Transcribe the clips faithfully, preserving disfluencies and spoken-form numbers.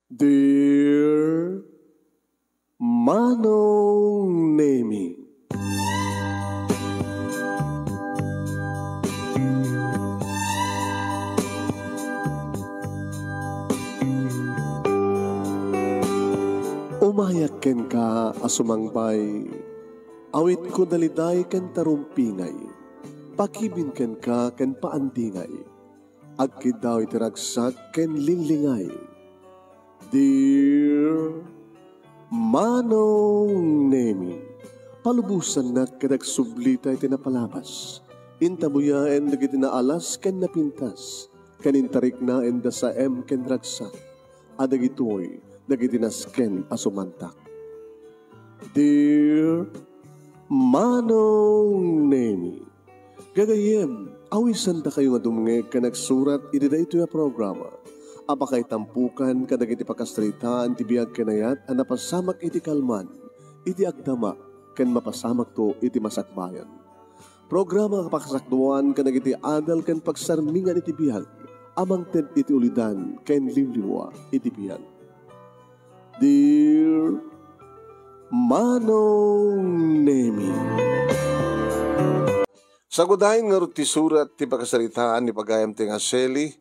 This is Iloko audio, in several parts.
Dear Manong Nemi. Umayak kenka a sumangbay, awitko daliday ken tarumpingay, pakibin kenka ken paandingay. Agkiddaw iti ragsak ken linglingay. Dear Manong Nemi, palubosannak ket agsublita iti napalabas. Intabuyaen dagiti naalas ken napintas, ken intariknaenda saem ken ragsak. A dagitoy dagiti nasken a sumantak. Dear Manong Nemi, gagayyem, awisandakayo nga dumngeg ken agsurat iti daytoy a programa a pakaitampukan kadagiti pakasaritaan ti biag ken ayat a napasamak iti kalman, iti agdama, ken mapasamakto iti masakbayan. Programa a pakasakduan kadagiti adal ken pagsarmingan iti biag a mangted iti ulidan ken liwliwa iti biag. Dear Manong Nemi. Sagudayen ngarud ti surat ti pakasaritaan ni pagayam ti nga Shelly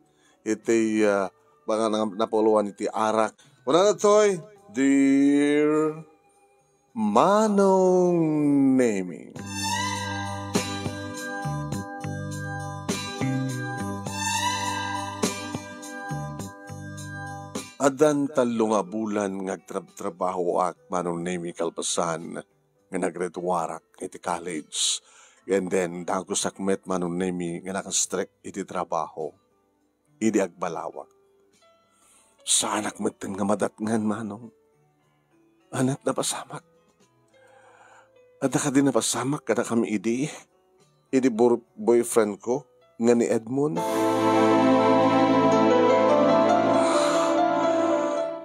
iti, ah, mga nang-, napauloan iti arak. Kunana toy, Dear Manong Nemi. Addan tallo nga bulan nga agtrabtrabahoak, Manong Nemi, kalpasan nga naggraduarak iti college. And then, dagusak met, Manong Nemi, nga nakastrek iti trabaho. Idi agbalawak, saanak metten nga madatngan, Manong. Ania ti napasamak? Adda kadi napasamak kadakami idi? Idi bor-, boyfriend ko nga ni Edmond?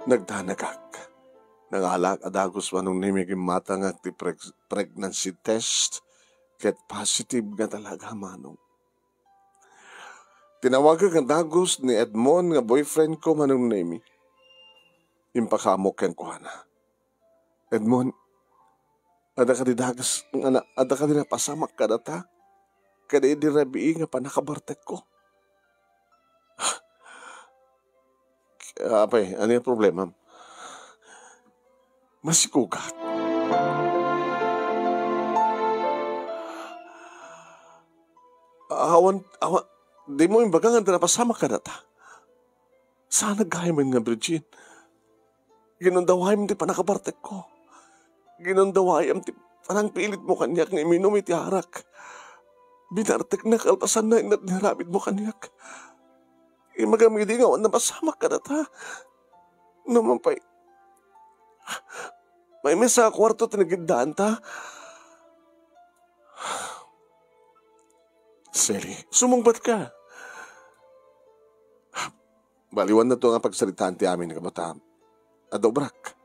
Nagdanagak. Nangalak a dagus, Manong Nemi, nga immatangak ti preg-, pregnancy test ket positive nga talaga, Manong. Tinawagak nga dagus ni Edmond nga boyfriend ko, Manong Nemi. Impakaamok kenkuana. Edmond, adda kadi dagus nga na-, adda kadi napasamak kadata? Kada idi rabii nga pannakabartekko. Apay, ania ti problemam? Masikugat. Awan, awan, dimo imbaga nga adda napasamak kadata. Saan gayam nga virgin? Ginundawayam ti pannakabartekko. Ginundawayam ti panangpilitmo kaniak nga iminum iti arak. Binarteknak kalpasan nga inaramidmo kaniak. Imbagam idi nga awan napasamak kadata. Numan pay, maymaysa a kuarto ti nagiddaanta. Shelly, sumungbatka. Baliwannato nga pagsaritaan ti amin, kabata. Adda obrak.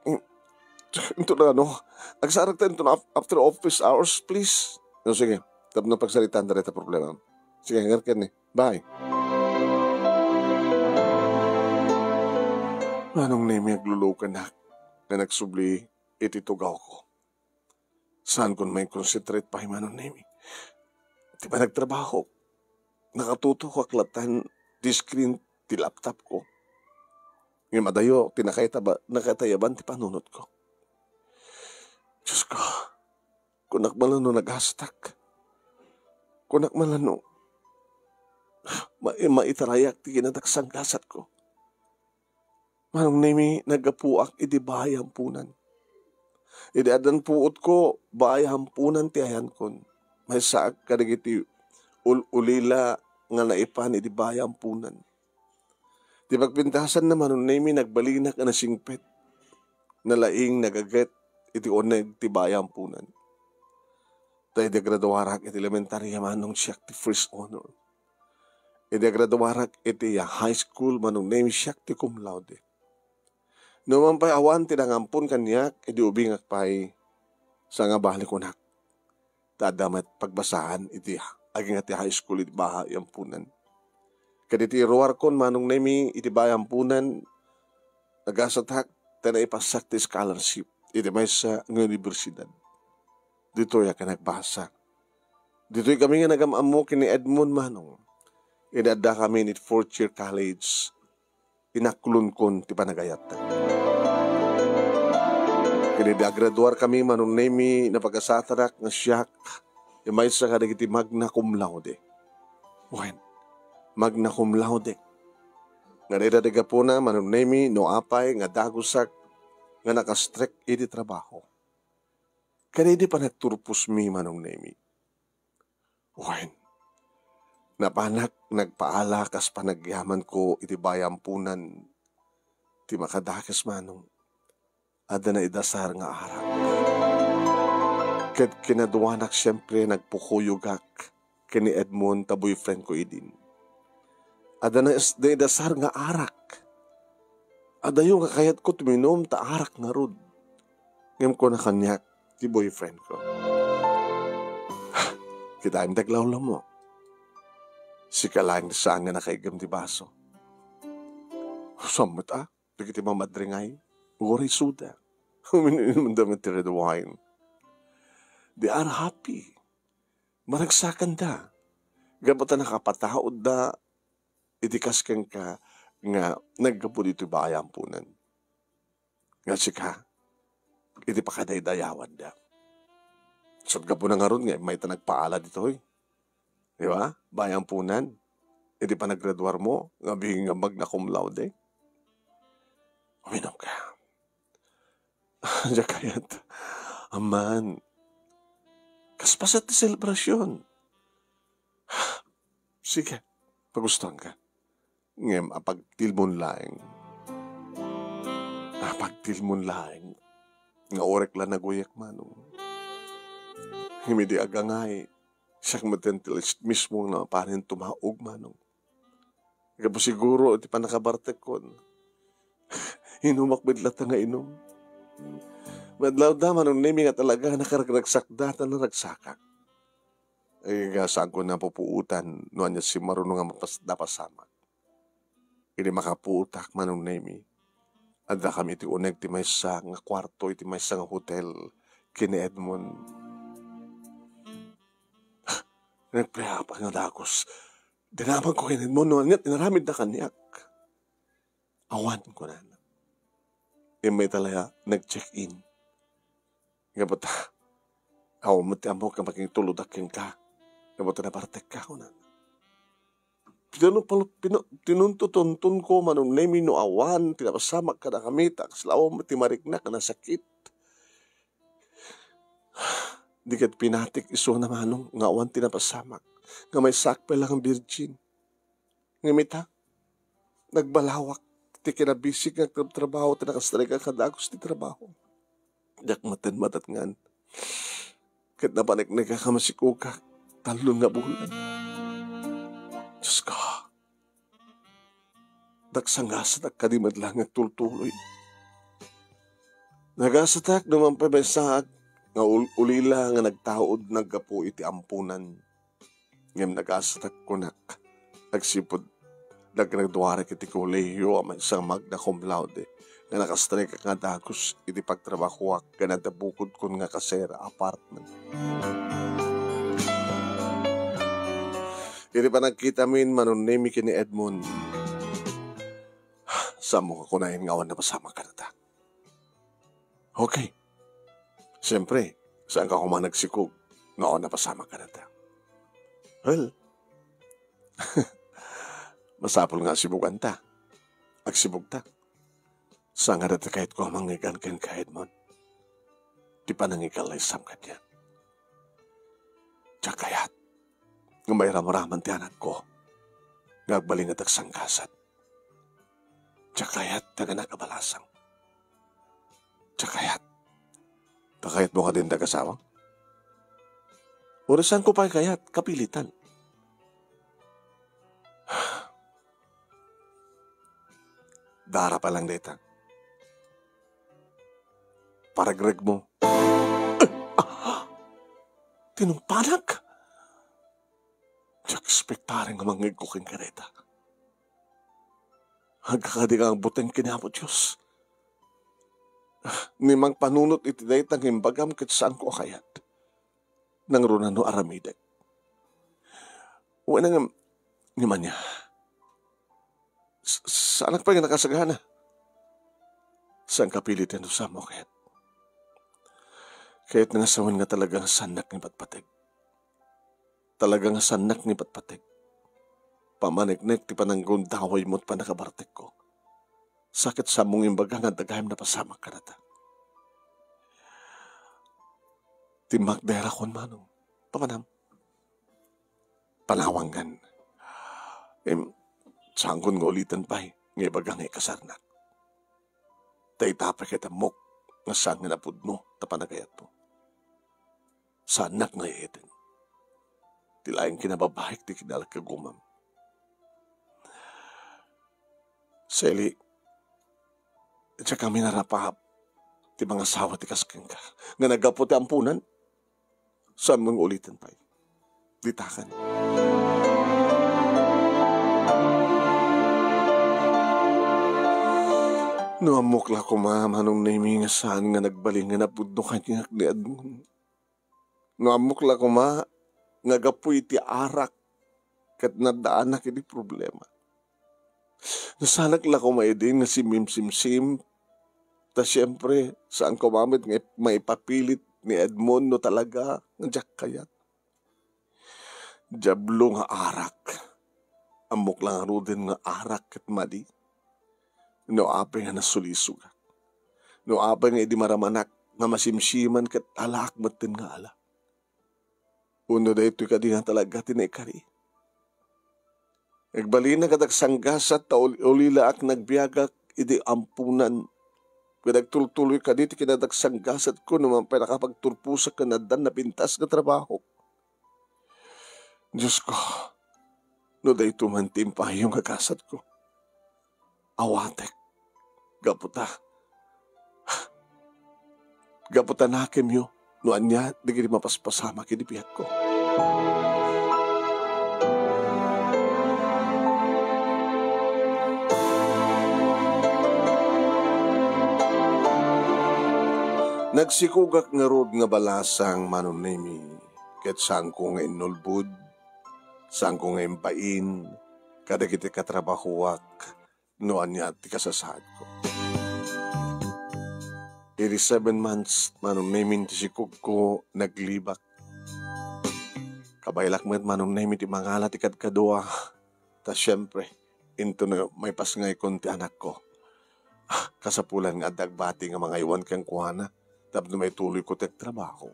In-, into na, ano? Agsaragta into na af-, after office hours, please. No, sige. Tapno pagsaritaan dayta problema. Sige, ngarken ni. Bye. Manong Nemi, aglulukanak nga nagsubli iti tugawko. Saankon mai-concentrate pay, Manong Nemi. Ti panagtrabaho, nakatutokak latta ti screen ti laptop ko. Ngem adayo ti nakaitaba-, nakaitayaban ti panunotko. Diosko, kunak man la no nagastak. Kunak man la no ma-, maitarayak ti kinadaksanggasatko. Manong Nemi, naggapuak iti bahay a ampunan. Idi addan puotko, bahay a ampunan ti ayankon. Maysaak kadagiti ul-, ulila nga naipan iti bahay a ampunan. Ti pagpintasanna, Manong Nemi, nagbalinak a nasingpet. Nalaing nagaget iti uneg ti bahay a ampunan. Ta idi agraduarak iti elementaria, Manong, siak ti first honor. Idi agraduarak iti high school, Manong Nemi, siak ti cum laude. Numan pay awan ti nangampon kaniak idi ubingak pay, sangabali kunak. Ta adda met pagbasaan iti agingga ti high school iti bahay a ampunan. Ket iti iruarkon, Manong Nemi, iti bayampunan, nagasatak ta naipasak ti scholarship iti maysa nga universidad. Ditoy a kanagbasa. Ditoy kami nga nagam-ammo ken ni Edmond, Manong. Idi adda kami iti fourth year college, inakulonkon ti panagayatta. Ken idi agraduar kami, Manong Nemi, napagasatanak nga siak ti maysa kadagiti magna cum laude. Wen, magna cum laude. Nga dayta ti gapuna, Manong Nemi, no apay nga dagusak nga nakastrek iti trabaho. Kadaydi panagturposmi, Manong Nemi. Wen, napanak nagpaala kas panagyamanko iti bayampunan ti makadakes, Manong. Adda naidasar nga arak. Ket kinaduanak, siempre, nagpukuyogak ken ni Edmond ta boyfriend ko idin. Adda na-, naidasar nga arak. Adayo nga kayatko tuminom ta arak ngarud. Ngem kuna kaniak ti boyfriend ko, "Kitaem ti aglawlawmo. Sika laeng ti saan nga nakaiggem ti baso." Sammet a, dagiti mamadringay, uray soda. Uminom-inomda met ti red wine. They are happy. Maragsakanda. Gapu ta nakapataudda iti kas kenka nga naggapu ditoy bayampunan. Nga sika, iti pakadaydayawanda. Sut gapuna ngarud nga mayta nagpaala ditoy. Di ba? Bayampunan. Iti panagraduarmo, nga biin nga magna cum laude. Uminumka. Diak kayat. Aman. Kas paset ti selebrasyon. Sige, pagustuanka. Ngem apagtilmon laeng. Apagtilmon laeng. Nga urek la naguyek, Manong. Ngem idi agangay, siak metten ti mismo nga napanen tumaog, Manong. Gapu siguro iti pannakabartekkon. Inumak met latta nga inum. Madlawda, Manong Nemi, nga talaga nakaragragsakda ta naragsakak. Ay, nga saanko napupuotan no ania ti simmaruno nga mapas-, napasamak. Idi makapuotak, Manong Nemi, addakami iti uneg ti maysa nga kuarto iti maysa nga hotel ken ni Edmond. Nagpayapa nga dagus. Dinamagko ken ni Edmond no ania ti inaramidna kaniak. "Awan," kunana. Immay ta la nag-check-in. Gapu ta, awan met ti ammok nga makitulodak kenka. Gapu ta nabartekka, kunana. Pinano-, palo-, pino-, tinunto-tuntonko, Manong Nemi, no awan ti napasamak kadakami, ta kasla awan met ti mariknak a nasakit. Di ket pinatik isuna, Manong, nga awan ti napasamak, nga maysaak pay la nga virgin. Ngem ita, nagbalawak ti kinabisik nga agtrabtrabaho ti nakastrek a kadagus ti trabaho. Diak metten madatngan. Ket napaneknek a kamasikogak tallo nga bulan. Diosko, daksanggasatak kadi met laeng nga agtultuloy. Nagasatak no mangpaymaysaak nga ul-, ulila nga nagtaud naggapu iti ampunan. Ngem nagasatak kunak, agsipud naggraduarak iti kolehio a maysa nga magna cum laude nga nakastrek nga dagus iti pagtrabahoak ken adda bukodkon nga kasera apartment. Iti panagkitamin, Manong Nemi, ken ni Edmond, saanmo nga kunaen nga awan napasamak kadata. Okay. Siyempre, saanka koma nagsikog no awan napasamak kadata. Well, masapul nga agsibuganta. Agsibugta. Saan nga data kayatko a mangngeg-an kenka, Edmond. Ti panangikalaysam kaniak. Diak kayat nga mairamraman ti anakko nga agbalinget agsanggasat. Diak kayat ti agannak a balasang. Diak kayat. Ta kayatmo kadi nga agasawak? Uray saanko pay kayat, kapilitan. Dara pa lang dayta. Paragregmo. Ah! Tinumpanak? Diak ekspektaren nga mangngegko kenka dayta. Agkakadi nga buteng ken ni Apo Dios. Ni mangpanunot iti dayta nga imbagam ket saanko a kayat. Nangruna no aramidek. Wen, ngem, ngem ania? S-, saanak pay nga nakasagana. Saan ka piliten no saanmo a kayat. Kayat nga sawen nga talaga nga saannak nga ipatpateg. Talaga nga saannak nga ipatpateg. Pamaneknek ti pananggundawaymo ti pannakabartekko. Sa ket saanmo nga imbaga nga adda gayam napasamak kadata. Timmakder a kuan, Manong. Papanam? Panawangan. Em, saankon nga uliten pay nga ibaga nga ikasarnak. Dayta pay ket ammok nga saan nga napudno ta panagayatmo. Saannak nga iyeten. Ti laeng kinababaik ti kinalagkagumam. Seli, diak kami narapap ti mangasawa ti kas kenka. Nga naggapu ti ampunan, saanmo nga uliten pay. Ditakan. No ammok la koma, Manong Nemi, nga saan nga nagbalin nga napudno kaniak ni Edmond. No ammok la koma nga gapu iti arak ket naddaanak iti problema. No saanak la koma idi nga simimsimsim, ta siempre, saan koma met nga maipapilit ni Edmond no talaga nga diak kayat. Diablo nga arak. Ammok la ngaruden nga arak ket madi. No apay nga nasulisogak. No apay nga idi maramanak nga masimsiman ket alaak metten nga ala. Wenno daytoy kadi nga talaga ti naikari. Nagbalinak a dagsanggasat ta ul-, ulilaak nagbiagak idi ampunan. Ket agtultuloy kadi ti kinadagsanggasatko no man pay nakapagturposak ken addan napintas nga trabaho. Diosko, no daytoy man ti impayo nga gasatko, awatek. Gapu ta, gapu ta nakemyo no ania dagiti mapaspasamak iti biagko. Nagsikogak ngarud nga balasang, Manong Nemi, ket saanko nga innulbod, saanko nga imbain kadagiti katrabahoak no ania ti kasasaadko. Iti seven months, Manong Nemi, ti sikogko naglibak. Kabaelak met, Manong Nemi, ti mangala ti kadkadua. Ta siempre, intono maipasngaykon ti anakko. Ah, kasapulan nga adda agbati nga mangaywan kenkuana tapno maituloyko ti agtrabaho.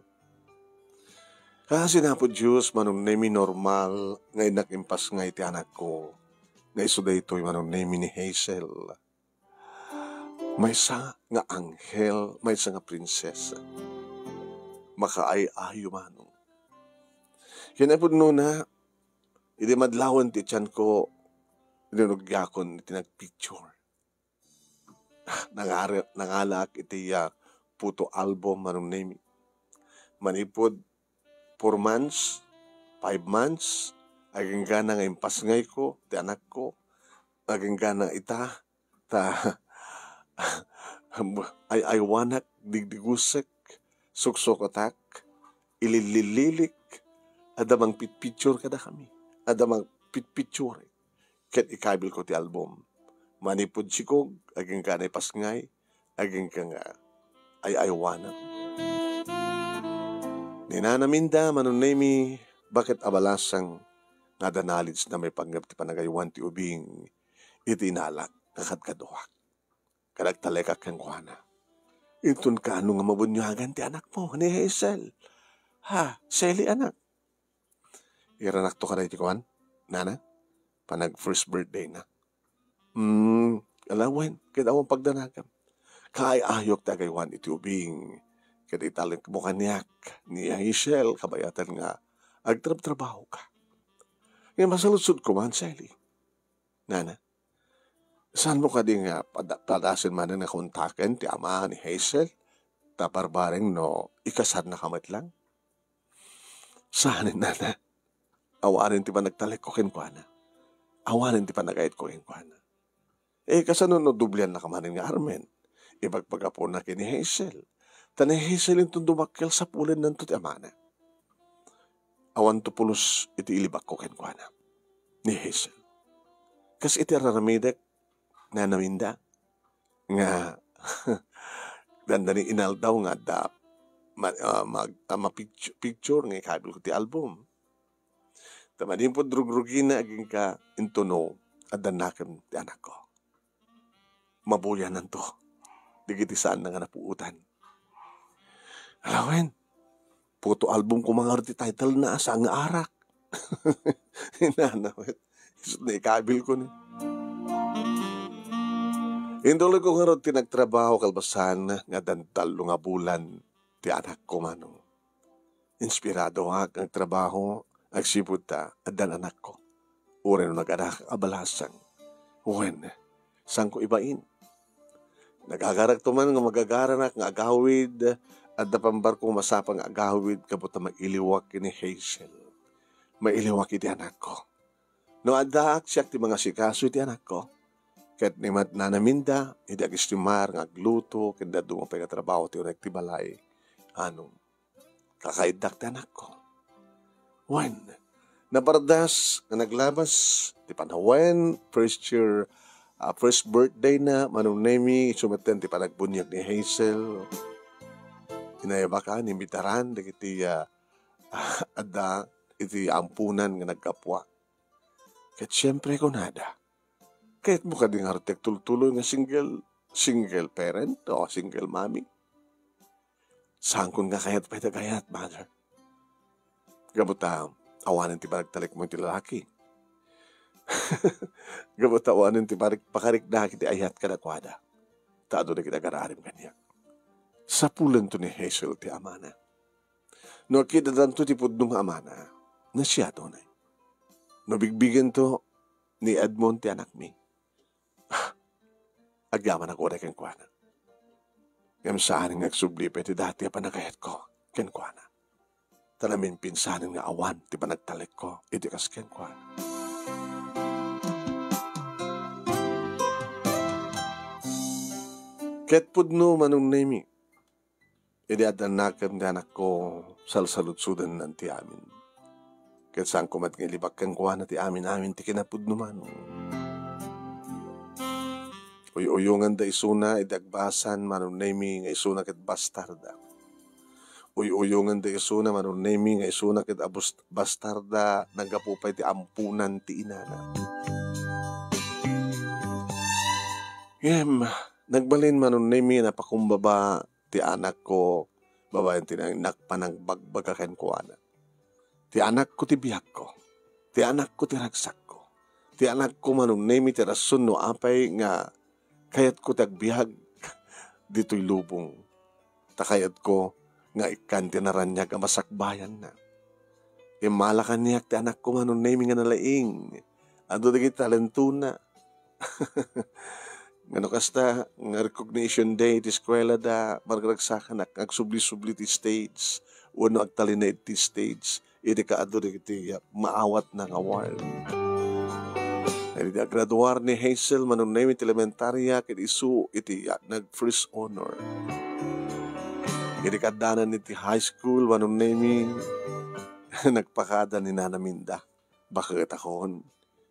Kaasi ni Apo Dios, Manong Nemi, normal nga innak impasngay ti anakko. Nga isu daytoy, Manong Nemi, ni Hazel. Maysa nga anghel, maysa nga prinsesa. Makaay-ayo, Manong. Kinapudnona, idi madlawen ti tianko, rinugiakon iti nagpicture. Nangari-, nangalaak iti, ah, photo album, Manong Nemi. Manipud four months, five months, agenggana nga impasngayko ti anakko, agenggana ita, ta ay-aywanak, digdigusek, suksukotak, ilillililik, adda mangpitpicture kadakami, adda mangpitpicture. Ket ikabilko ti album. Manipud sikog, agingga naipasngay, agingga nga ay-aywanak. Ni Nana Minda, Manong Nemi, baket a balasang nga adda knowledge na maipanggep ti panagaywan ti ubing iti inalak nga kadkaduak. Kadagtalekak kenkuana. Inton kaano nga mabunyagan ti anakmo, ni Hazel. Ha, Sally, anak. Iranakto kada iti kuan, nana? Panag first birthday na. Hmm, ala wen, ket awan pagdanagam. Kaay-ayok ti agaywan iti ubing. Ket italekmo kaniak ni Hazel, kabayatan nga agtrabtrabaho ka. Nga masaludsod ko man, Sally. Nana, saanmo kadi nga pada-, padasen manen nga kontaken ti ama ni Hazel? Ta barbareng no ikasarna ka met lang? Saanen, nana. Awanen ti panagtalekko kenkuana. Awanen ti panagayatko kenkuana. Eh, kasano no dubliannaka manen nga armen? Ibagbaga pona ken ni Hazel. Ta ni Hazel inton dumakkel, sapulennanto ti amana. Awanto pulos iti ilibakko kenkuana ni Hazel. Kas iti ar-aramidek, Nana Minda, nga dandani inaldaw nga adda ma-, ah, mag-, ah, mapictu-, picture nga ikabilko ti album. Ta madimpod rugrugina agingga intono addannakem ti anakko. Mabuyananto dagiti saanna nga napuotan. Alawen, photo album koma ngarud ti title na, saan nga arak. Inana met. Isut' na ikabilko ni. Intuloyko ngarud ti nagtrabaho kalpasan nga addan tallo nga bulan ti anakko, Manong. Inspiradoak nga agtrabaho agsipud ta addan anakko. Uray no nag-anak a balasang. Wen, saanko ibain. Nagagarakto man nga magagaranak nga agawid, adda pambarko masapa nga agawid gapu ta mailiwak ken ni Hazel. Mailiwak iti anakko. No addaak, siak ti mangasikaso iti anakko. Ket ni Mat-, Nana Minda, idi agistimar nga agluto, ken dadduma pay nga trabaho ti uray ti balay. Ano, kakaiddak ti anakko. Wen, napardas nga naglabas ti panawen, first year, ah, first birthday na, Manong Nemi, isu metten ti panagbuniag ni Hazel. Inayabaka, inimbitaran dagiti, ah, adda iti ampunan nga naggapuak. Ket siempre, kunada, kayatmo kadi ngarud ti agtultuloy nga single, single parent o single mommy? Saankon nga kayat pay ti agayat, mother. Gapu ta awanen ti panagtalekmo iti lalaki. Gapu ta awanen ti parik-, pakariknak iti ayat kadakuada. Ta adu dagiti agararim kaniak. Sapulento ni Hazel ti amana. No agkitadanto ti pudno nga amana, nasiatonay. No bigbigento ni Edmond ti anakmi, agyamanak uray kenkuana. Ngem saan nga agsubli pay ti dati a panagayatko kenkuana. Ta naminpinsanen nga awan ti panagtalekko iti kas kenkuana. Ket pudno, Manong Nemi, idi addannakem ti anakko, salsaludsodennan ti amin. Ket saanko met nga ilibak kenkuana ti amin-amin ti kinapudno, Manong. Uy-uyonganda isuna idi agbasan, Manong Nemi, nga isuna ket bastarda. Uy-uyonganda isuna, Manong Nemi, nga isuna ket abus-, bastarda, naggapu pay ti ampunan ti inana. Ngem, nagbalin, Manong Nemi, napakumbaba ti anakko babaen ti nang-, nagpanagbagbaga kenkuana. Ti anakko ti biagko. Ti anakko ti ragsakko. Ti anakko, Manong Nemi, ti rason no apay nga kayatko ti agbiag ditoy lubong. Ta kayatko nga ikkan ti naraniag a masakbayanna. Immala kaniak ti anakko, Manong Nemi, nga nalaing. Adu dagiti talentona. Nga no kasta, nga recognition day iti eskuela da, margragsakanak nga agsubli-subli ti stage, wenno agtalinaed ti stage, idi kaadu dagiti maawatna nga award. Idi agraduar ni Hazel, Manong Nemi, ti elementaria, ket isu iti nag-first honor. Idi kaddanan iti high school, Manong Nemi, nagpakada ni Nana Minda. Baket akon.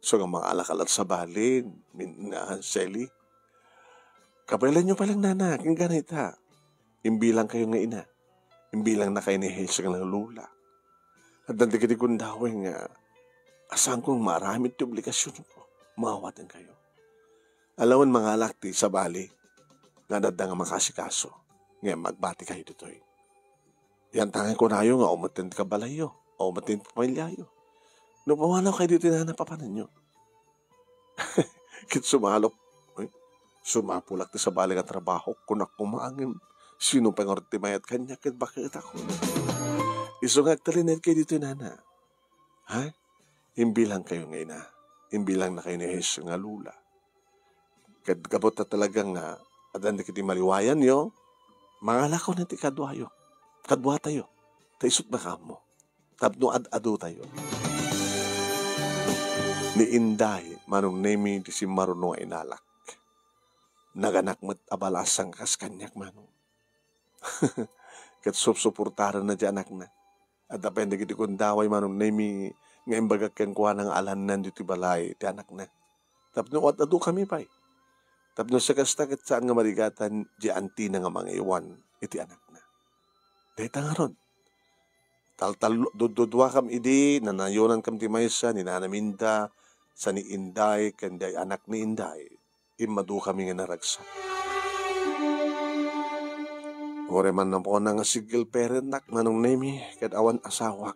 So nga mangalak-alak sabali, min-, na, Sally. Kabaelanyo pay lang, nana, ken ganita. Imbilang kayo nga ina. Imbilang na kayo ni Hazel nga lola. Addan dagiti gundaway nga, asanko nga maaramid ti obligasyonko. Maawaten kayo. Alawen mangalak ti sabali nga adda nga makasikaso. Ngem agbati kayo ditoy. Yan tangan kunayo nga umetten ti kabalayyo, umetten ti pamilyayo. No pumanaw kayo ditoy, nana, papanenyo. Ket sumalok, eh, sumapulak ti sabali nga trabaho, kunak koma ngem, sino pay ngarud ti mayat kaniak ket baket ako. Isu nga agtalinaed kayo ditoy, nana. Ha? Imbilang kayo nga ina. Imbilang na kayo ni Jesus nga lula. Ket gapu ta talaga nga addan dagiti maliwayanyo, mangalakaw na ti kaduayo. Kaduatayo. Ta isut' makaammo. Tapno ad-adu tayo. Ni Inday, Manong Nemi, ti simmaruno nga inalak. naganak met a balasang kas kaniak, Manong. Ket supsuportaranna ti anakna. Adda pay dagiti gundaway, Manong Nemi, nga imbagak kenkuana nga alannan ditoy balay ti anakna. Tapno ad-adukami pay. Tapno sakasta ket saan nga marigatan ti antina nga mangaywan iti anakna. Dayta ngarud, taltal-, dudduduakam idi, nanayonankam ti maysa ni Nana Minda, sa ni Inday, ken diay anak ni Inday. Immadukami nga naragsak. Uray man napona nga single parent-ak, Manong Nemi, ket awan asawak,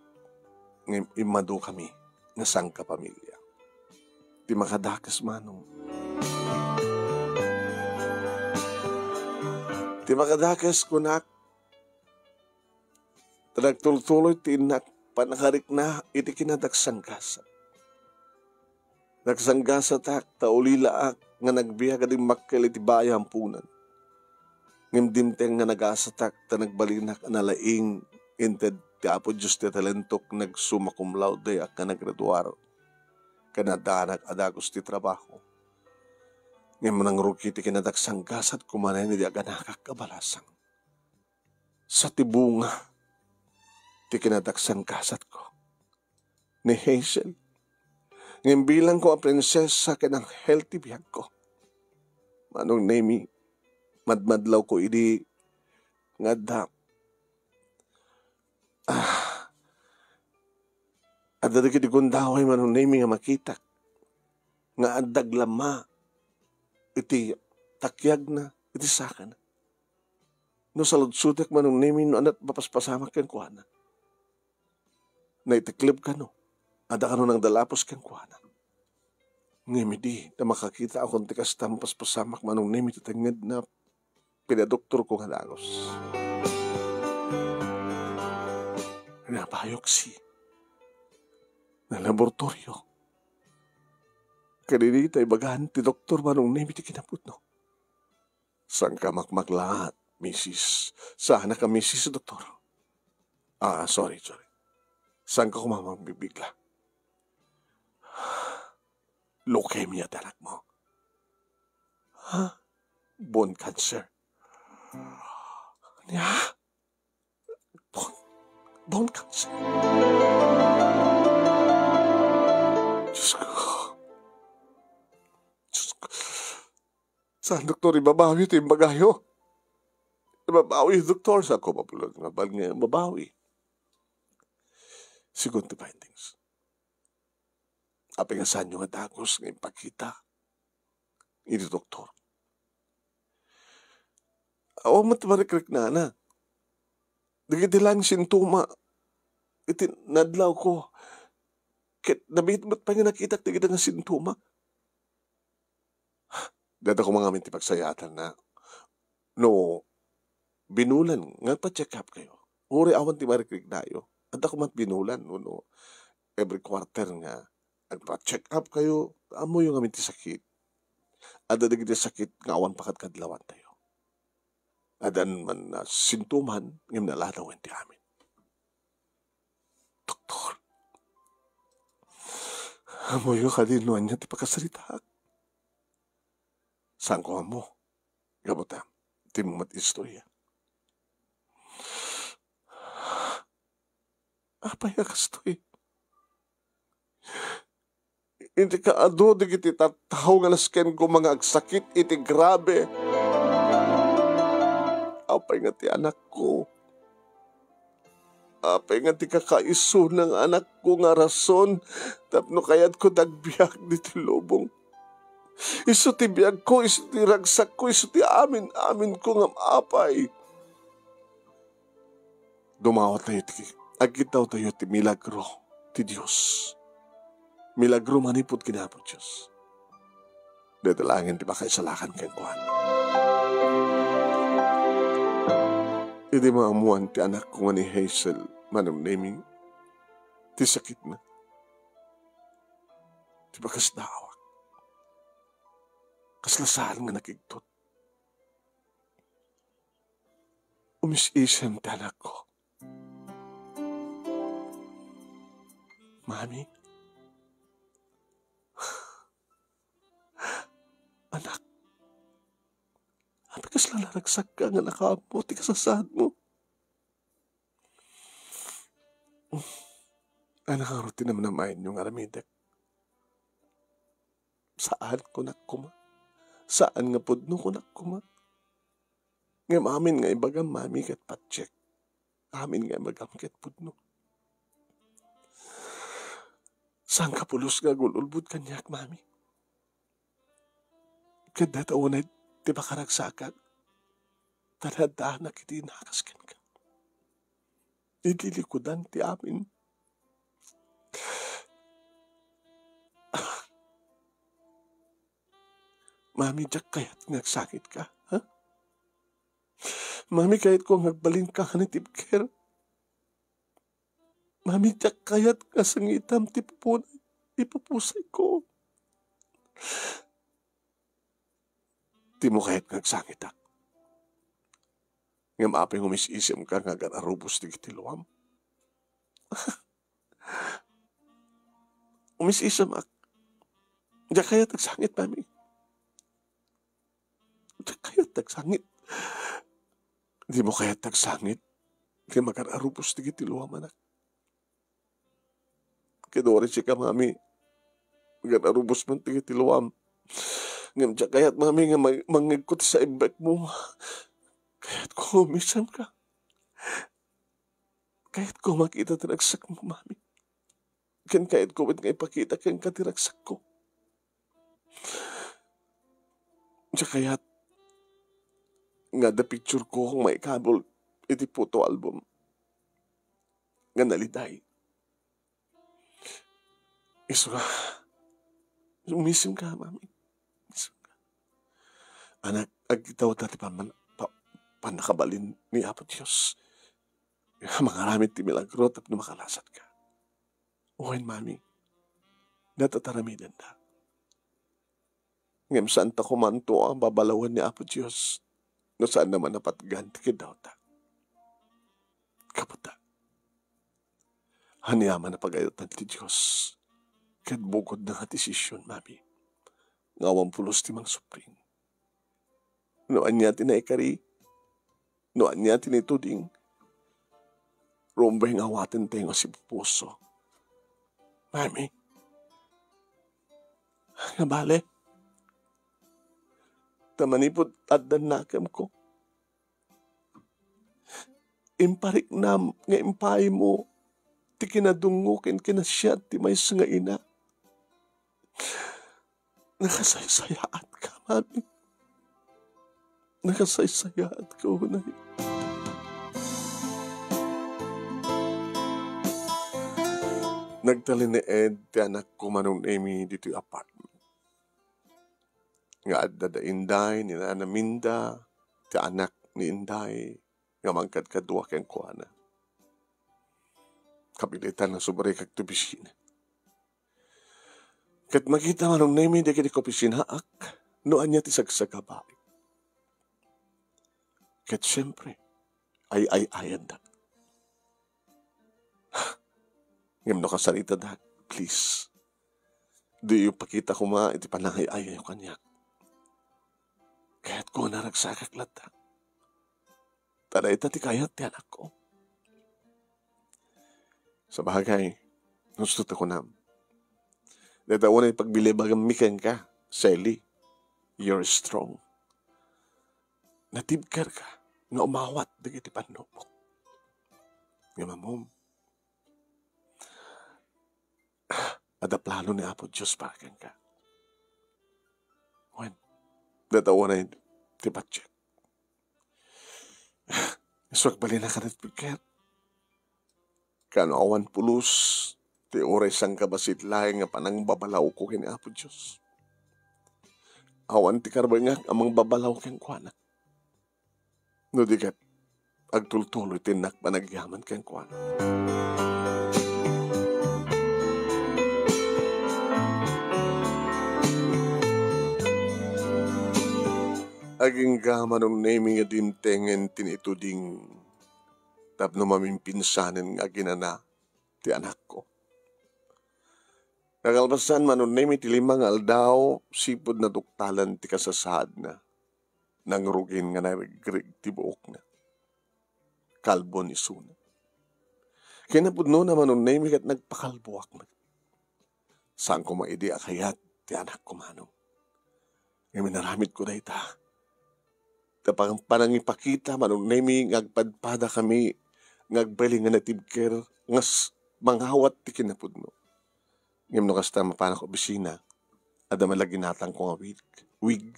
ngem immadukami nga sangkapamilya. Ti makadakes, Manong. Ti makadakes, kunak, ta nagtultuloy ti innak pannakarikna iti kinadagsanggasat. Nagsanggasatak ta ulilaak nga nagbiag a dimmakkel iti bayampunan. Ngem dimteng nga nagasatak ta nagbalinak a nalaing, inted ti Apo Dios ti talentok, nagsumma cum laude ak nga naggraduar. Ken addaanak a dagus ti trabaho. Ngem nangrugi ti kinadagsanggasatko manen idi aganakak a balasang. Sa ti bunga ti kinadagsanggasatko ni Hazel. Ngem bilangko a prinsesa ken anghel ti biagko. Manong Nemi, madmadlawko idi nga adda, ah, adda dagiti gundaway, Manong Nemi, nga makitak nga adda aglamma iti takiagna, iti sakana. No saludsodek, Manong Nemi, no ania ti mapaspasamak kenkuana. Naitekleb kano, adda kano nangdalapos kenkuana. Ngem idi ta makakitaakon ti kasta, mapaspasamak, Manong Nemi, ti tengngedna, pinadoktorko nga dagus. Nabiopsi, nalaboratorio. Ken idi ta ibagan ti doktor, Manong Nemi, ti kinapudno. Sangka makmaklat, misis. Saanak a misis, doktor. Ah, sorry, sorry. Sangka koma magbibigla. Leukemia ti anakmo. Ha? Bone cancer. Ania? Bone, bone cancer. Diyos ko. Diyos ko. Saan, doktor, ibabawi ti imbagayo? Ibabawi, doktor. Saanko mapulan nga bal nga ibabawi? Sigun ti findings. Apay nga saanyo nga dagus nga impakita iti doktor? Awan met ti marikriknana. Dagiti laeng sintoma iti nadlawko. Ket nabiit met pay nga nakitak dagiti nga sintoma. Adda koma ngamin ti pagsayaatanna. No binulan nga pa-check up kayo. Uray awan ti marikriknayo. Adda koma binulan, no, no, every quarter nga agpa-check up kayo, ammoyo ngamin ti sakit. Adda dagiti sakit nga awan pakadkadlawantayo. Adda man a sintoman, ngem naladawen ti amin. Doktor, ammoyo kadi no ania ti pakasaritaak? Saanko ammo. Gapu ta, ti met istorya. Apay a kastoy? Iti kaadu dagiti tattao nga nasken koma nga agsakit iti grabe. Apay nga ti anakko? Apay nga ti kakaisuna nga anakko nga rason tapno kayatko ti agbiag ditoy lubong? Isu ti biagko, isu ti ragsakko, isu ti amin-aminko, ngem apay? Dumawatyo ti, agkiddawtayo ti milagro ti Dios. Milagro manipud ken Apo Dios. Dayta laengen ti makaisalakan kenkuana. Idi maammoan ti anakko nga ni Hazel, Manong Nemi, ti sakitna, ti pakasdaawak. Kasla saan nga nakigtot. Umis-isem ti anakko. Mami, anak, Apay kasla naragsak ka nga nakaammo ti kasasaadmo? Ania ngarud ti namnamaenyo nga aramidek? Saan, kunak koma. Saan nga pudno, kunak koma. Ngem amin nga ibagam, Mami ken Patchek. Amin nga ibagam ket pudno. Saan ka pulos nga agul-ulbod kaniak, Mami. Ket dayta unay ti pakaragsakak, ta naaddanak iti inakas kenka. Ililikudan ti amin. Mami, diak kayat nga agsangitka, ha? Mami, kayatko nga agbalinka nga natibker. Mami, diak kayat nga sangitam ti pupuna, ti pupusayko. Dimo kayat nga agsangitak. Ngem apay nga umis-isemka nga agararubos dagiti luam? Umis-isemak. Diak kayat agsangit, Mami. Diak kayat agsangit. Dimo kayat agsangit nga agararubos dagiti luam, anak. Ket uray sika, Mami, agararubos man dagiti luam. Ngem diak kayat, Mami, nga ma-, mangngegko ti saibbekmo. Kayatko nga umisemka. Kayatko makita ti ragsakmo, Mami. Ken kayatko met nga ipakita kenka ti ragsakko. Diak kayat nga adda pictureko nga maikabul iti photo album nga naliday. Isu nga, umisemka, Mami. Umisemka. Anak, agkitawta ti pamman-, pa-, pannakabalin ni Apo Dios. Mangaramid ti milagro tapno makalasatka. Wen, Mami, dayta ti aramidenda. Ngem saanta komanto a babalawen ni Apo Dios no saanna man a patgan ti kiddawta. Kapata, ania man a pagayatan ti Dios, ket bukodna nga desision, Mami, nga awan pulos ti mangsubling. No ania ti naikari, no ania ti naituding, rumbeng awaten tayo nga sipupuso. Mami, nga bale, ta manipud adda nakemko, impariknam nga impaaymo ti kinadungngo ken kinasiat ti maysa nga ina. Nakasaysayaatka, Mami. Nakasaysayaatka unay. Nagtalinaed ti anakko, Manong Nemi, ditoy apartment. Nga adda da Inday ni Nana Minda, ti anak ni Inday, nga mangkadkadua kenkuana. Kapilitan nga subrikak ti opisina. Ket makita, Manong Nemi, dagiti kaopisinaak no ania ti sagsagabaek. Ket siempre, ay-ay-ayandak. Ngem no kasaritadak, please, diyo pakita koma iti panangay-ayayo kaniak. Kayatko nga naragsakak latta. Ta dayta ti kayat ti anakko. Sabagay, gusto ta kunam. Dayta unay pagbilebaganmi kenka, Sally. You're strong. Natibkerka nga umawat dagiti pannubok. Ngem ammom, adda plano ni Apo Dios para kenka. Wen, dayta unay ti pattiek. Isu a agbalin a kanat piket. Kano awan pulos ti uray sangkabassit laeng nga panangbabalawko ken Apo Dios. Awan ti karbengak a mangbabalaw kenkuana. No di ket, agtultuloy ti innak panagyaman kenkuana. Agingga, Manong Nemi, nga dimtengen ti naituding tapno mamimpinsanen nga aginana ti anakko. Nakalpasan, Manong Nemi, ti lima nga aldaw, sipud naduktalan ti kasasaadna. Nangrugin nga narigreg ti buokna. Kalbo ni isuna. Kinapudnona, Manong Nemy, ket nagpakalboak met. Saan koma idi a kayat ti anakko, Manong. Ngem inaramidko dayta. Ta pang-, panangipakita, Manong Nemy, nga agpadpadakami, nga agbalin nga natibker, nga s-, mangawat ti kinapudno. Ngem no kasta, mapanak opisina, adda man la ginatangko nga wig, wig.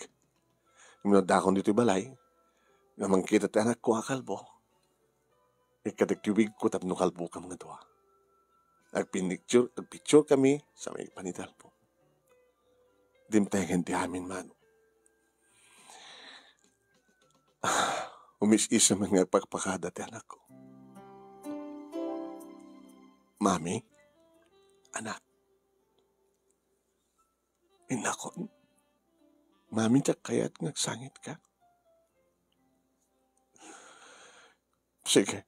Ngem no addakon ditoy balay, nga mangkita ti anakko a kalbo, ikkatek ti wigko tapno kalbokam nga dua. Agpinicture, agpicture kami sa may panitalpo. Dimtengen ti amin, Manong. Umis-isa man nga agpakpakada ti anakko. Mami, anak, innakon, Mami, diak kayat nga agsangitka. Sige,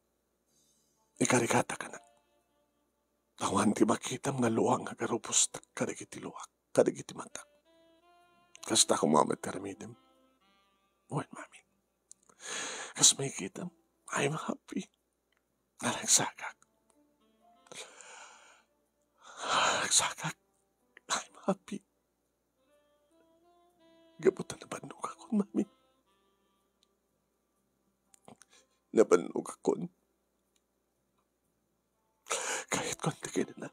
ikarigatak, anak. Awan ti makitam nga luang nga agarubostak kadagiti luak, kadagiti matak. Kasta koma met ti aramidem. Wen, Mami. Kas makitam, I'm happy. Naragsakak. Naragsakak. I'm happy. Gapu ta nabannogakon, Mami. Nabannogakon. Kayatkon ti kinuna.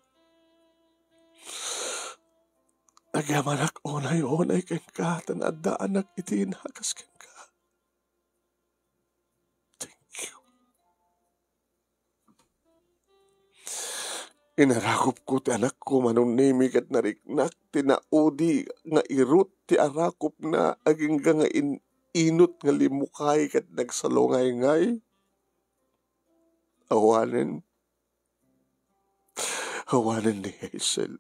Agyamanak unay-unay kenka, ta naaddaanak iti inakas kenka. Thank you. Inarakupko ti anakko, Manong Nemy, ket nariknak ti naudi nga irut ti arakupna agingga nga in-, inut nga limmukay ket nagsalungayngay. Awanen, awanen ni Hazel.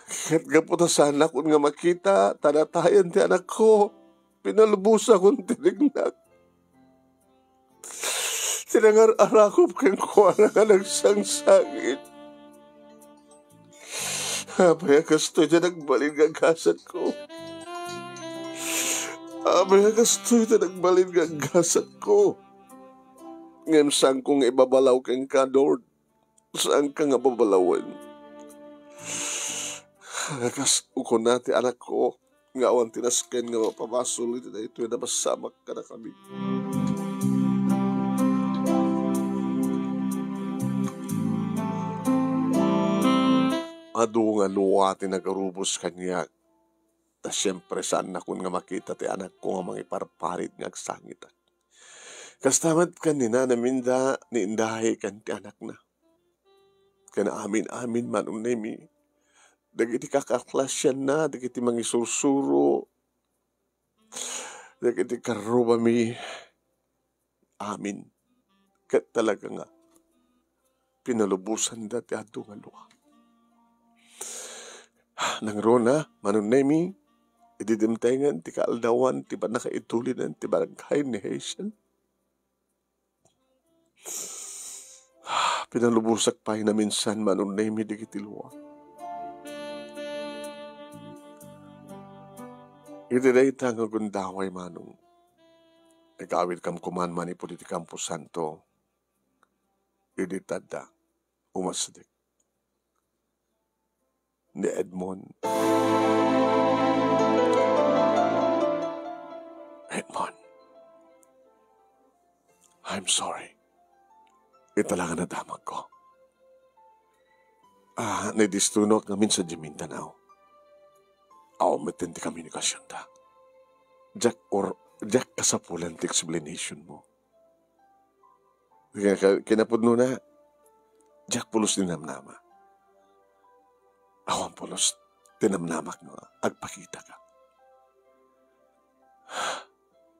Ket gapu ta saannakon nga makita, ta natayen ti anakko, pinalubosakon ti riknak. Ti nangar-arakop kenkuana nga nagsangsangit. Apay a kastoy ti nagbalin nga gasatko? Apay a kastoy ti nagbalin nga gasatko? Ngem saanko nga ibabalaw kenka, Lord. Saanka nga babalawen. Kas ukuna ti anakko, nga awan ti nasken nga mapabasol iti daytoy a napasamak kadakami. Adu nga lua ti nagarubos kaniak, ta siempre saannakon nga makita ti anakko nga mangiparparit nga agsangitak. Kasta met ken ni Nana Minda ni Inday ken ti anakna. Ken amin-amin, Manong Nemy, dagiti kakaklasianna, dagiti mangisursuro, dagiti karrubami, amin. Ket talaga nga, pinalubosanda ti adu nga lua. Nangruna, Manong Nemy, idi dimtengen ti kaaldawan ti pannakaituliden ti barangay ni Hazel, pinalubosak pay naminsan, Manong Nemy, dagiti lua. Iti dayta nga gundaway, Manong, ikawidkam koman manipud iti kamposanto. Idi tadda, umasdek ni Edmond. Edmond, I'm sorry. Ita la nga nadamagko. Ah, naidistunok ngamin sadiay Mindanao. Awan metten ti komunikasionta. Diak or, diak kasapulan ti explanation mo. Kaya ka-, kinapudnona, diak pulos ti namnama. Awan pulos ti namnamak no agpakitaka.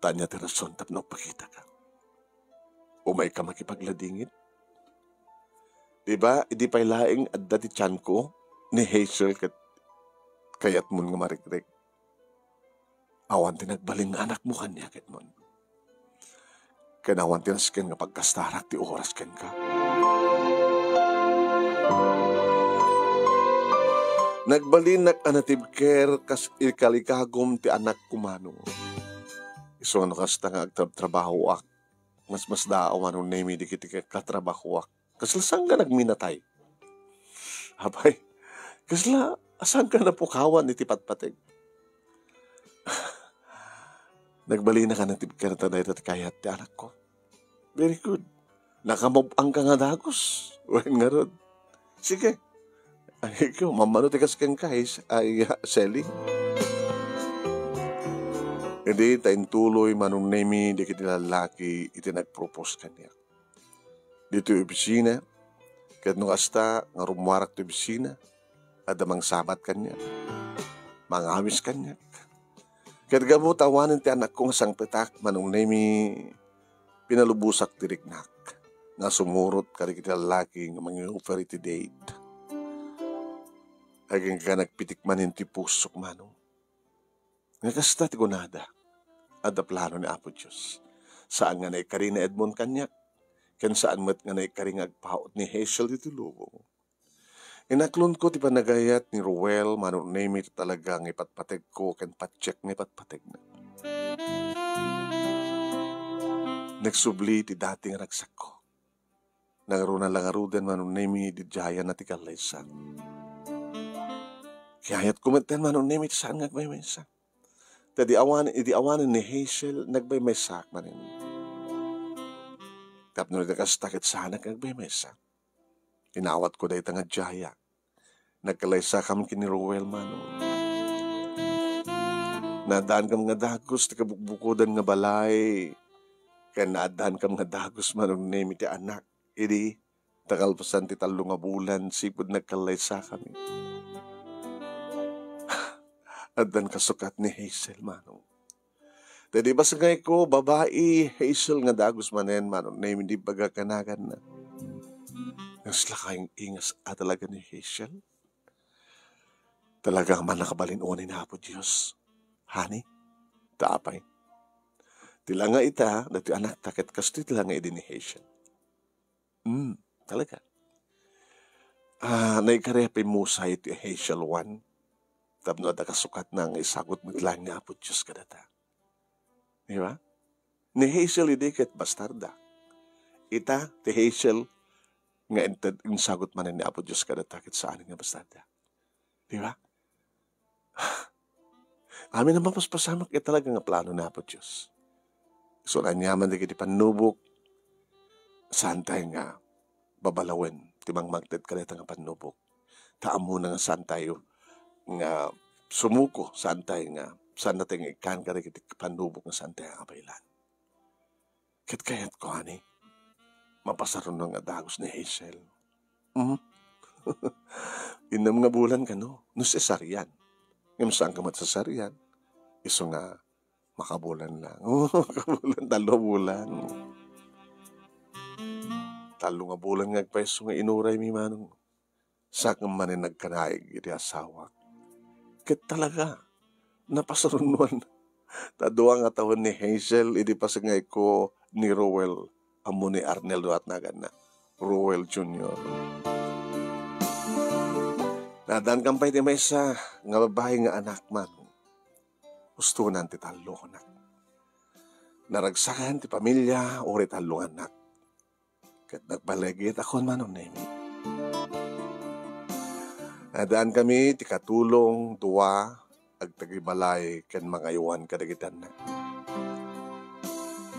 Tanya ti rason tapno agpakitaka. Umayka makipagladingit. Di ba, idi pay laeng adda ti tianko ni Hazel ket kayatmon nga marikrek. Awan ti nagbalin nga anakmo kaniak, Edmond. Ken awan ti nasken nga pagkastarak ti oras kenka. Nagbalinak a natibker kas ikalikagum ti anakko, Manong. Isu nga no kasta nga agtrabtrabahoak, masmasdaaw, Manong Nemi, dagiti katrabahoak. Kasla saan nga nagminatay? Apay, kasla saan nga napukawan iti patpateg? Nagbalinak a natibker ta dayta ti kayat ti anakko. Very good. Nakamub-angka nga dagus. Wen ngarud. Sige. Ay, ikaw, mammano ti kas kenka, ay, ay, Selly. Idi ta intuloy, Manong Nemi, dagiti lallaki iti nagpropose kaniak. Ditoy opisina, ket no kasta nga rummuarak ti opisina, adda mangsabat kaniak, mangawis kaniak. Ket gapu ta awanen ti anakko nga sangpetak, Manong Nemi, pinalubosak ti riknak nga sumurot kadagiti lallaki nga mangi-offer iti date. Agingga nagpitik manen ti pusok, Manong. Nga kasta ti kunada, adda plano ni Apo Dios. Saan nga naikari ni Edmond kaniak, ken saan met nga naikari nga agpaut ni Hazel ditoy lubong. Inaklonko ti panagayat ni Ruel, Manong Nemi, ta talaga nga ipatpategko ken patiek nga ipatpategna. Nagsubli ti dati nga ragsakko. Nangruna la ngaruden, Manong Nemi, idi diayanna ti kallaysa. Kayatko metten, Manong Nemi, ti saan nga agmaymaysa. Ta idi awan, idi awanen ni Hazel, nagmaymaysaak manen. Tapno iti kasta ket saanak nga agmaymaysa. Inawatko dayta nga diaya. Nagkallaysakami ken ni Ruel, Manong. Naaddankami nga dagus ti kabukbukodan nga balay, ken naaddankami nga dagus, Manong Nemi, ti anak. Idi, ta kalpasan ti tallo nga bulan, sipud nagkallaysakami, addan kasukat ni Hazel, Manong. Ta idi basengayko, babai, Hazel nga dagus manen, Manong Nemi, idi imbagak kanaganna. Kasla kaing-ingas a talaga ni Hazel. Talaga nga mannakabalin unay ni Apo Dios. Honey, ta apay. Ti langa ita, datoy anakta, ket kastoy ti langa idi ni Hazel. Hmm, talaga. Ah, naikari a pimmusay ti Hazel one. Tapno adda kasukatna nga isagut met laeng ni Apo Dios kadata. Di ba? Ni Hazel idi ket bastarda. Ita, ti Hazel nga inted, insagut manen ni Apo Dios kadata ket saan nga bastarda. Di ba? Amin a mapaspasamak ket talaga nga plano ni Apo Dios. Isu aniaman dagiti pannubok, saantay nga babalawen ti mangmangted kadayta nga pannubok. Ta ammona nga saantayo nga sumuko, saantay nga, saannatay nga ikkan kadagiti pannubok nga saantay nga abaylan. Ket kayatko, honey, mapasaruno nga dagus ni Hazel. Hmm? Innem nga bulan kano, no cesarean. Ngem saan ka met cesarean? Isu nga makabulan lang. Oh, makabulan, tallo bulan. Tallo nga bulan nga agpayso nga inuray mi, Manong. Saan manen nagkanaig iti asawak. Ket talaga, napasarunoan. Ta dua nga tawen ni Hazel idi pasengayko ni Roel, ammo ni Arnel, dua ti naganna, Roel Junior. Naaddankami pay ti maysa nga babai nga anak, Manong. Ustonan ti tallo, kunak. Naragsakan ti pamilia, uray tallo nga anak. Ket nagbalagidakon, Manong Nemi. Addaankami ti katulong, dua, agtagibalay ken mangaywan kadagiti annak.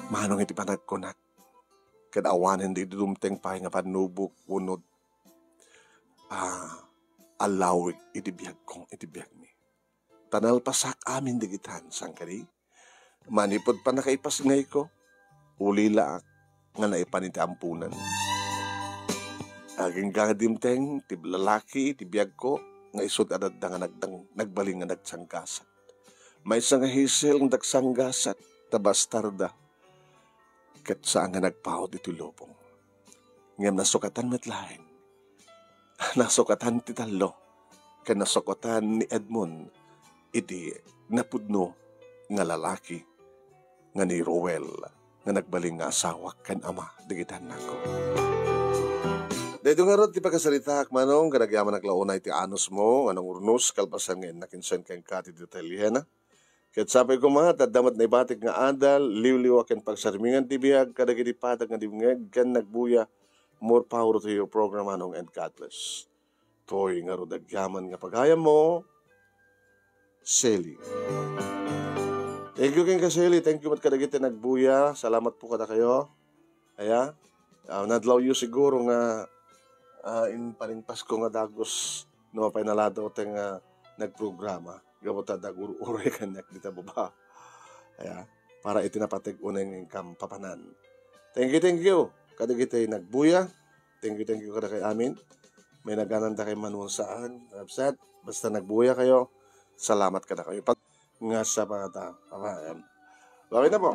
Manong iti panagkunak, ket awanen di dumteng pay nga pannubok wenno, ah, allawig iti biagko, iti biagmi. Ta nalpasak amin dagitan, saan kadi? Manipud pannakaipasngayko, ulilaak nga naipan iti ampunan. Agingga nga dimteng ti lalaki iti biagko nga isut' a dadda nga nagdang-, nagbalin nga nagsanggasat. Maysa nga Hazel nga nagsanggasat, ta bastarda, ket saan nga nagpaut iti lubong. Ngem nasukatan met laeng. Nasukatan ti tallo, ken nasukatan ni Edmond iti napudno nga lalaki nga ni Roel nga nagbalin nga asawak ken ama dagiti annakko. Daytoy ngarud ti pakasaritaak, Manong, kadagiti amannak la unay ti anusmo, nga nangurnos, kalpasan nga innak insenka ken Kati ti Taliana. Ket sapay koma, ta adda met naibatik nga adal, liwliwa ken pagsarmingan ti biag, kadagiti patag nga dimngeg, ken nagbuya, more power to your program, Manong, and God bless. Toy ngarud agyaman nga pagayammo, Sally. Thank you kenka, Sally. Thank you met kadagiti nagbuya. Salamat po kadakayo. Aya, ah, nadlawyo siguro nga, ah, in paning Pasko nga dagus no apay naladaw ti nga nagprograma. Gapu ta dagur-uray kaniak dita baba. Aya, para iti napateg unay nga inkam papanan. Thank you, thank you. Kadagiti nagbuya. Thank you, thank you kadakay amin. May nagananda kay Manong Saan. Upset. Basta nagbuya kayo. Salamat kadakayo. Pag nga sa mga ta-, babaen. Bawi na po.